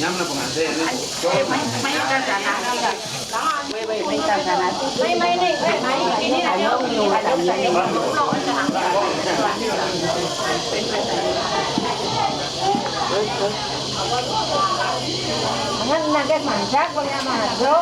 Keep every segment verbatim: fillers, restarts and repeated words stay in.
Nyam na pengantin ini. Jangan nagas manjak, boleh sama bro.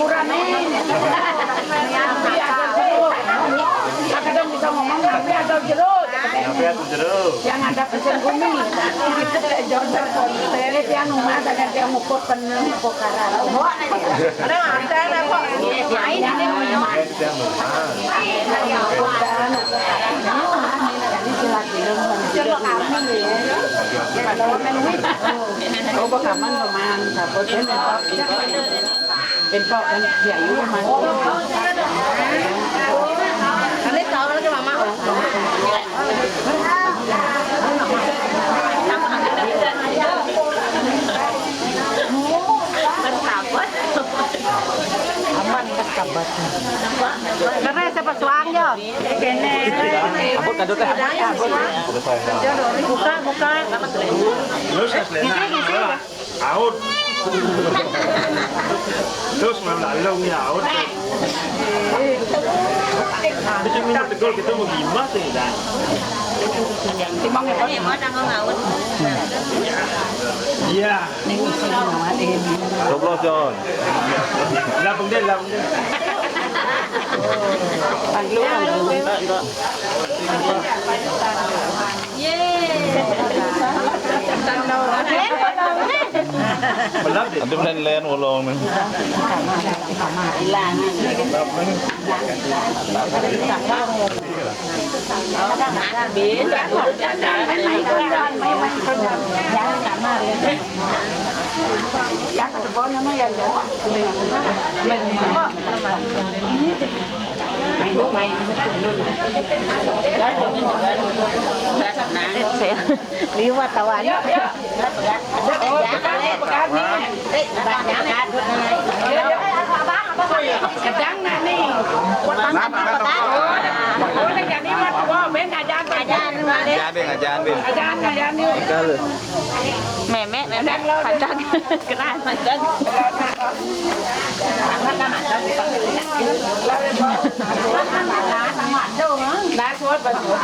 Kurang nih. Kadang bisa ngomong, tapi ada jero. Tapi ada jero. Yang ada pesen bumi. Jodoh. Jadi dia rumah, ada dia ngukur tenang, ngukur karang. Ada ada kok. Main ini. Oh, bakaman, paman. Takutnya bentok. Bentok kan, ya, iya, Mas. Nanti tahu lagi, Mama. Aman, martabak. Karena siapa suang, yo? Abot kado teh. Buka, buka. Terus, Mas Lena. Aut. Terus, Mas, lalu ya, aut. Tapi cuma tegol kita mau gimana sih, Dan? Timbang ya, Pak. Iya. Coblos, John. Labang deh, labang deh. Enggak, enggak. Ada lain-lain ulung nih. Liwat tawa. Kadang nak ni. Boleh jadi mat, wah, ben ajan, ajan. Ajan, ben, ajan, ben. Ajan, ajan, yuk. Meme, meme, padang. Keras, padang. Nah, suat, bagus.